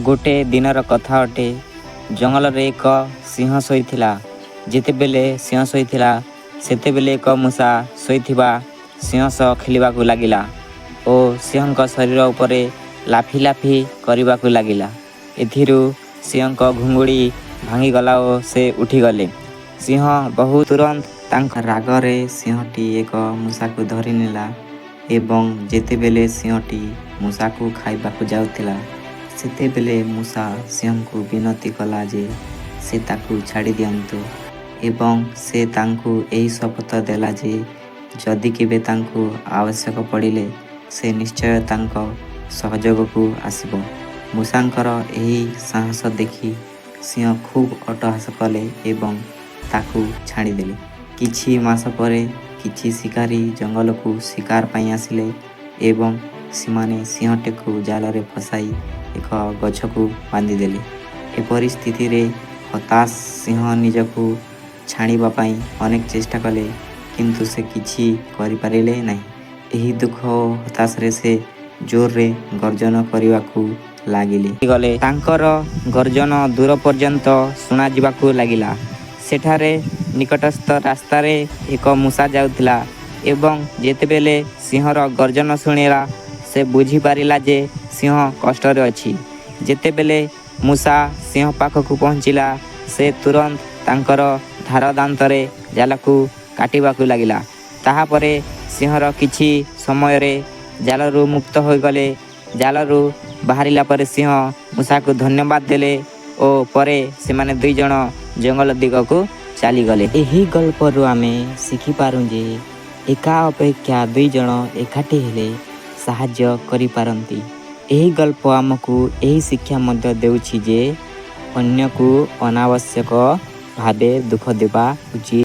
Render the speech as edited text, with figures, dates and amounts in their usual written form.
ଗୋଟେ ଦିନର କଥା ଅଟେ। ଜଙ୍ଗଲରେ ଏକ ସିଂହ ଶୋଇଥିଲା। ଯେତେବେଳେ ସିଂହ ଶୋଇଥିଲା, ସେତେବେଳେ ଏକ ମୂଷା ଶୋଇଥିବା ସିଂହ ସହ ଖେଳିବାକୁ ଲାଗିଲା ଓ ସିଂହଙ୍କ ଶରୀର ଉପରେ ଲାଫି ଲାଫି କରିବାକୁ ଲାଗିଲା। ଏଥିରୁ ସିଂହଙ୍କ ଘୁଙ୍ଗୁଡ଼ି ଭାଙ୍ଗିଗଲା ଓ ସେ ଉଠିଗଲେ। ସିଂହ ବହୁ ତୁରନ୍ତ ତାଙ୍କ ରାଗରେ ସିଂହଟି ଏକ ମୂଷାକୁ ଧରିନେଲା ଏବଂ ଯେତେବେଳେ ସିଂହଟି ମୂଷାକୁ ଖାଇବାକୁ ଯାଉଥିଲା, ସେତେବେଳେ ମୂଷା ସିଂହଙ୍କୁ ବିନତି କଲା ଯେ ସେ ତାକୁ ଛାଡ଼ିଦିଅନ୍ତୁ ଏବଂ ସେ ତାଙ୍କୁ ଏହି ଶପଥ ଦେଲା ଯେ ଯଦି କେବେ ତାଙ୍କୁ ଆବଶ୍ୟକ ପଡ଼ିଲେ ସେ ନିଶ୍ଚୟ ତାଙ୍କ ସହଯୋଗକୁ ଆସିବ। ମୂଷାଙ୍କର ଏହି ସାହସ ଦେଖି ସିଂହ ଖୁବ୍ ଅଟ୍ଟହାସ କଲେ ଏବଂ ତାକୁ ଛାଡ଼ିଦେଲେ। କିଛି ମାସ ପରେ କିଛି ଶିକାରୀ ଜଙ୍ଗଲକୁ ଶିକାର ପାଇଁ ଆସିଲେ ଏବଂ ସେମାନେ ସିଂହଟିକୁ ଜାଲରେ ଫସାଇ ଏକ ଗଛକୁ ବାନ୍ଧିଦେଲେ। ଏପରି ସ୍ଥିତିରେ ହତାଶ ସିଂହ ନିଜକୁ ଛାଡ଼ିବା ପାଇଁ ଅନେକ ଚେଷ୍ଟା କଲେ, କିନ୍ତୁ ସେ କିଛି କରିପାରିଲେ ନାହିଁ। ଏହି ଦୁଃଖ ଓ ହତାଶରେ ସେ ଜୋରରେ ଗର୍ଜନ କରିବାକୁ ଲାଗିଲେ ଗଲେ। ତାଙ୍କର ଗର୍ଜନ ଦୂର ପର୍ଯ୍ୟନ୍ତ ଶୁଣାଯିବାକୁ ଲାଗିଲା। ସେଠାରେ ନିକଟସ୍ଥ ରାସ୍ତାରେ ଏକ ମୂଷା ଯାଉଥିଲା ଏବଂ ଯେତେବେଳେ ସିଂହର ଗର୍ଜନ ଶୁଣିଲା, ସେ ବୁଝିପାରିଲା ଯେ ସିଂହ କଷ୍ଟରେ ଅଛି। ଯେତେବେଳେ ମୂଷା ସିଂହ ପାଖକୁ ପହଞ୍ଚିଲା, ସେ ତୁରନ୍ତ ତାଙ୍କର ଧାର ଦାନ୍ତରେ ଜାଲକୁ କାଟିବାକୁ ଲାଗିଲା। ତାହାପରେ ସିଂହର କିଛି ସମୟରେ ଜାଲରୁ ମୁକ୍ତ ହୋଇଗଲେ। ଜାଲରୁ ବାହାରିଲା ପରେ ସିଂହ ମୂଷାକୁ ଧନ୍ୟବାଦ ଦେଲେ ଓ ପରେ ସେମାନେ ଦୁଇଜଣ ଜଙ୍ଗଲ ଦିଗକୁ ଚାଲିଗଲେ। ଏହି ଗଳ୍ପରୁ ଆମେ ଶିଖିପାରୁ ଯେ ଏକା ଅପେକ୍ଷା ଦୁଇଜଣ ଏକାଠି ହେଲେ ସାହାଯ୍ୟ କରିପାରନ୍ତି। ଏହି ଗଳ୍ପ ଆମକୁ ଏହି ଶିକ୍ଷା ମଧ୍ୟ ଦେଉଛି ଯେ ଅନ୍ୟକୁ ଅନାବଶ୍ୟକ ଭାବେ ଦୁଃଖ ଦେବା ଉଚିତ